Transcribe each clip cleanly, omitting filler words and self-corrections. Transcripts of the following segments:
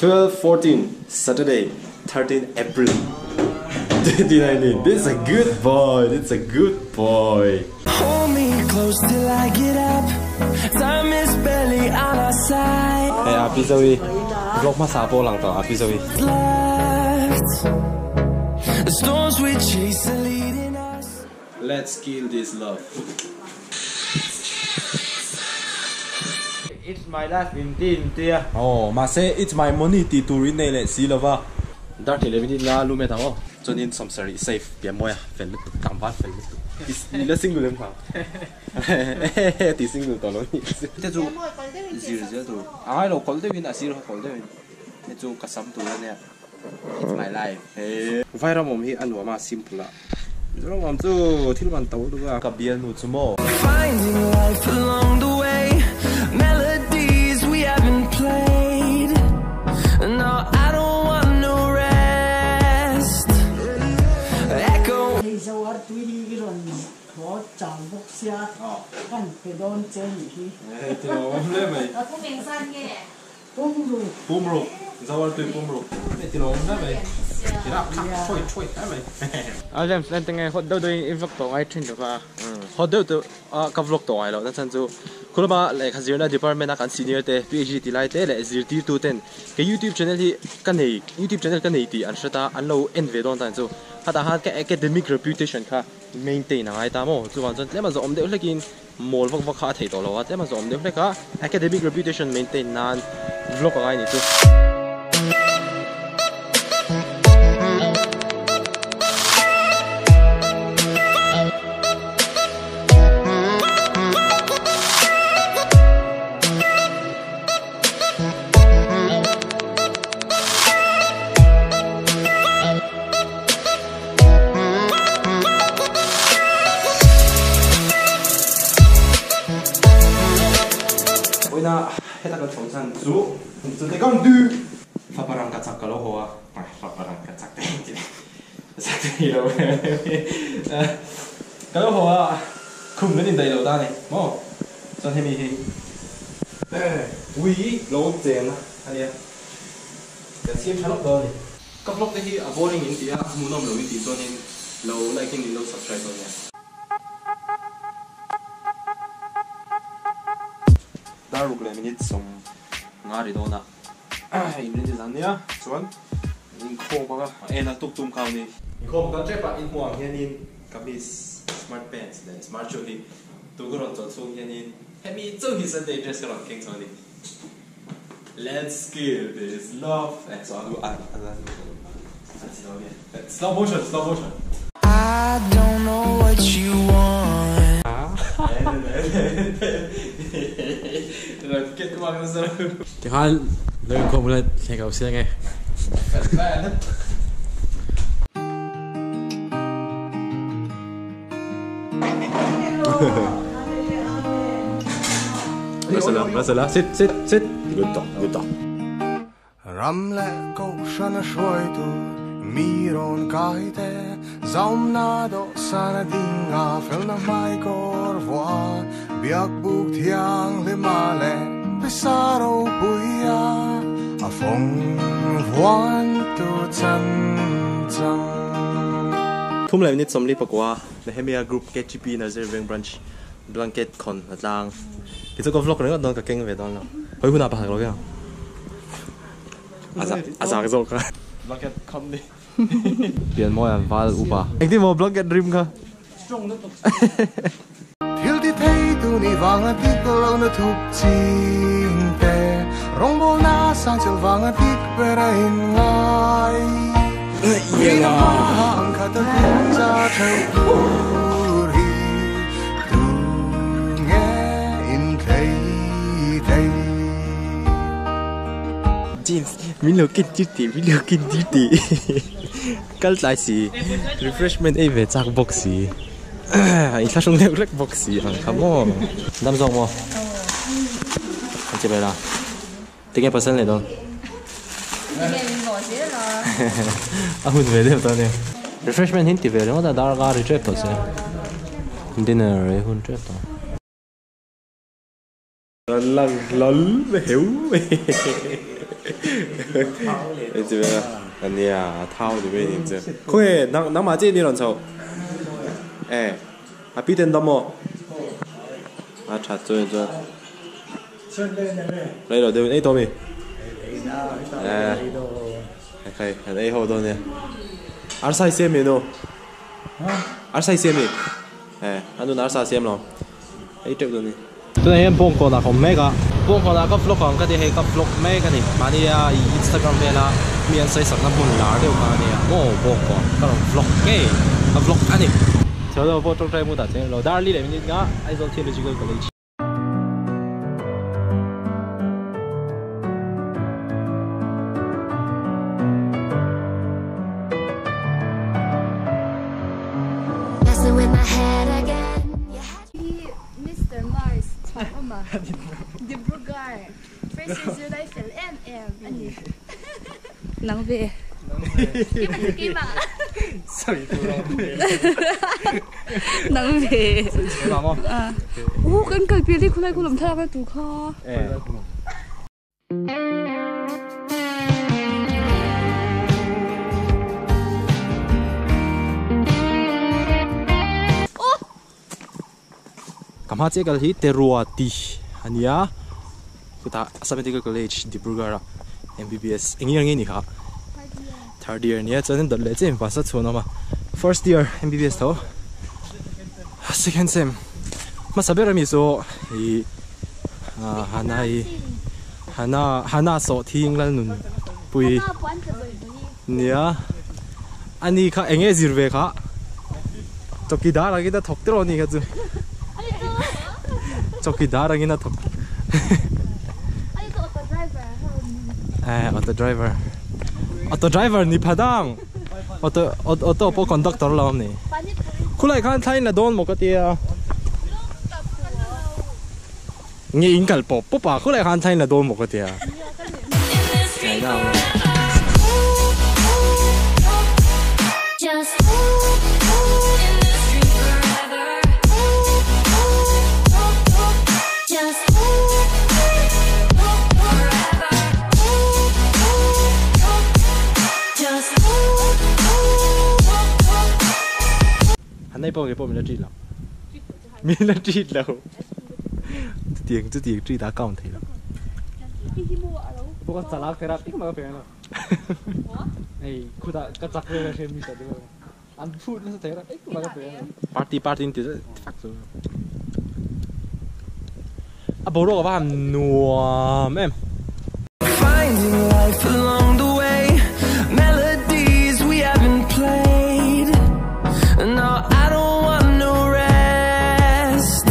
12:14 Saturday 13 April 2019 This is a good boy This is a good boy Hold me close till I get up. Time is barely on our side. Hey Api Zoe Vlog hmasa pawh lang tawh Api Zoe Left. The storms we chase are leading us. Let's kill this love. It's my life in ti in tia. Aw, mahse it's my money tih tur in nei leh si lova. Dar thei leh minute nga lu met ang aw. Chuanin sawmsarih safe pian mawi a, fel lutuk, tlangval fel lutuk. I la single em hang? Hehehe ti single tawh lo ni. Te chu zir zel tur. A ngai lo kawlh deuhin a sir kha kawlh deuhin. Hei chu ka sam tur ania. It's my life. Vairam awm hi a nuam a simple a. Mizoram awm chu thil man to lutuk a. Ka bialnu chu maw. Finding life along the way Melodies we haven't played No I don't want no rest Echo Hei zoar tui hi i rawn thaw chang bawk sia kan pe dawn che nih hi. Hei ti lo awm hle mai. Pum eng zan nge? Pumruk. Pumruk, Zawar tui pumruk. Hei ti lo awm hle mai. Ti rak thak thawi thawi hle mai. A James len te nge hot deuh deuh in i vlog tawh ngai thin lo va. Hot deuh deuh a ka vlog tawh ngai loh na chhan chu khulama lehkha zirna department a kan senior te PhD ti lai te leh zirtirtu ten ka youtube channel hi ka nei youtube channel ka nei tih an hre ta an lo en ve dawn tan chu khatah khan ka academic reputation kha maintain a ngai ta maw chuvang chuan tlema zawhawm deuh hlekin Mawl vak vak kha a theih tawh lo a, tlem a zawm deuh hlek a, academic reputation maintain nan vlog a ngai nih chu. Vawiina heta kan chho chhan chu chute kan du faparang ka chak ka lo haw a, faparang ka chak te hi chak te hi lo ka lo haw a khum kan indaih lo ta a ni maw chuan hemi hi ui lo chen a nia kan siam tha lawk dawn a ni. Ka vlog te hi a boring in ti a, a hmuhnawm lo in tih chuanin lo like in min lo subscribe dawn nia. Dar ruk leh minute sawm nga ri dawn a, in rin zan nia chuan inkhawm anga en a tuk tum kau ni. Inkhawm kal tep a, in hmuh ang hianin kamis, smart pants leh smart shoe hi tu ka rawn chawlh chhung hianin hemi chauh hi Sunday dress ka rawn keng chho a ni. Let's kill this love eh so anu an an an slow motion slow motion. I don't know what you want. Tikhan lo inkhawm ula thleng ka lo siang e. Masala sit sit sit good dog good dog. Ram leh kohhran a hruaitu mi rawn kai te, zaumna dawhsan a ding a, felna hmai kawr vuah a, biak buk thianghlima leh pisa ropuia a fawng vuan tu chan chang. Thum leh minute sawmli pakua Nehemia Group KGP Nursery Veng Branch Blanket khawn a tlang. Kei chu ka vlog ringawt dawn ka keng ve dawn lo. Hawi hunah pakhat ka lo keng ang. A zak zawk a. Blanket khawn ni. Pian mawi an val upa. Engtin maw blanket rim kha. Strong lutuk. Thil ti thei tu nih vanga dik lo na thup ching te, rawngbawlna sang chel vanga dik ber a in ngai. Ina hma ang khat a hlim za theuh tur hi tu nge in thlei thei. Jeans min lo kin tir tih min lo kin tir tih kal tlai si refreshment ei ve chak bawk si. In thlahrung deuh hlek bawk si ang kha maw. Dam zawk maw? An ti vel a. Tinge pasal nei dawn? A hun ve deuh tawh a nia. Refreshment hi an ti ve ringawt a, dar ka ri tep tawh sia. Dinner ei hun tep tawh. Lang hlawl mai heu mai. Ania a thau ni mai ning chu. Khawnge nangmah chiah mi rawn chho? E a pi ten dam maw? A that chuan chuan rei lo deuhin ei tawh mi? E khai kan ei ho dawn nia. Arsa i siam mi nu? Arsa i siam mi? E a nun arsa a siam lo. Ei teuh dawn ni. Tunah hian bawngkawn ah ka awm mek a. Bawngkawn ah ka vlog ang ka ti hei ka vlog mek a ni. Mahni a i Instagram vela mi an sawi sakna hmun lar deuh kha a nia maw bawngkawn ka rawn vlog ngei ka vlog a ni. Chho lo pawh tawngtai mut ah cheng lo dar li leh minute nga Aizawl Theological College. Hi Mister Mars chhuanawma Dibrugarh Freshers zirlai fel em em a ni. Nang ve. Keimah chu keimah. Sawi tur a awm ve. Nang ve. Keimah maw? Uh kan kal pial hi khulai khu lam thlalak na tur kha. Ka hma chiah kal hi Teruati a ni a, chutah Assam Medical College Dibrugarh ah MBBS eng year nge ni kha? Third year a nia chuan dawt leh chiah inpa sa chhuan a awm a, first year MBBS tho second sem hmasa ber ami chu ih Hana i Hana Hana sawh thing lal nun pui nia ani kha eng nge zir ve kha chawkidar angin a thawk tiraw ani kha chu chawkidar angin a thawk eh auto driver auto driver ni pha dang auto auto pawh conductor lo awm ni khulai khan thlain la dawn maw ka tia. Nge in kal pawp pawp a, khawlai khan thlain la dawn maw ka tia. Han nei pawh nge pawh min la treat lo. Min la treat lo. Chutiang chutiang treat a count thei lo. Bawk a chalak thei rak engmah ka pe lo. Hei khutah ka chak vel a hriat mi ta deuh a. An phut nasa thei rak engmah ka pe lo. Party party in ti zet fak chu. A boruak a va han nuam em. Finding life along the way Melodies we haven't played No I don't want no rest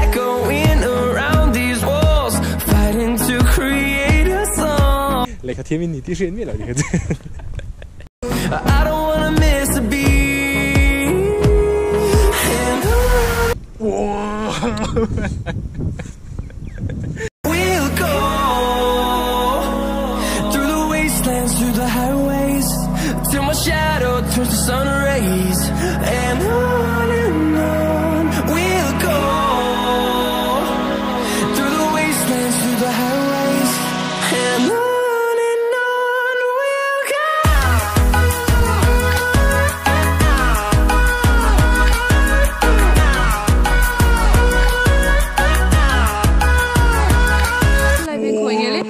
Echoing around these walls Fighting to create a song Lehkha thiam in ni tih hriat miah loh ni kha chu. I don't wanna miss a beat And We'll go Through the wastelands, through the highways Till my shadow turns to sun rays And on and on we'll go Through the wastelands, through the highways And on and on we'll go Lai veng khawi nge le?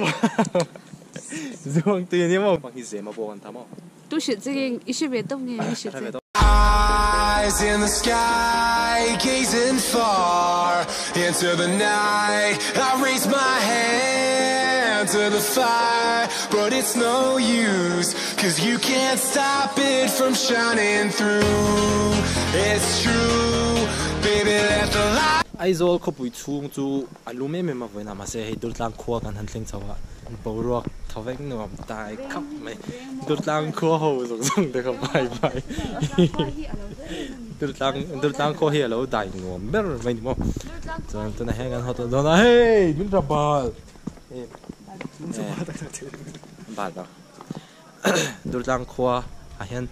Zuang tui ania maw? Hi zem a bawk an ta maw? Tu hrilh che nge i hre ve tawp nge mi hrilh che? Eyes in the sky gazing far into the night I raise my hand to the fire but it's no use cause you can't stop it from shining through It's true baby let the light Aizawl khawpui chhung chu a lum em em a vawiin a mahse hei Durtlang khua kan han thleng chho a boruak tho vek nuam tai khap mai Durtlang khua ho zawng zawng te kha bye bye Durtlang Durtlang khua hi a lo dai nuam ber mai ni maw chuan tunah hian kan haw tawh dawn a hei min ra bal bal bal Durtlang khua ah hian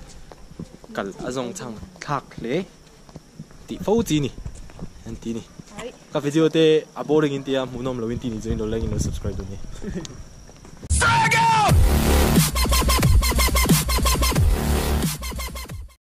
kal a zawng chhang thlak hle tih fo chi ni an ti ni. Ka video te a boring in tia hmuhnawm lo in ti ni chuan in lo like in lo subscribe dawn ni.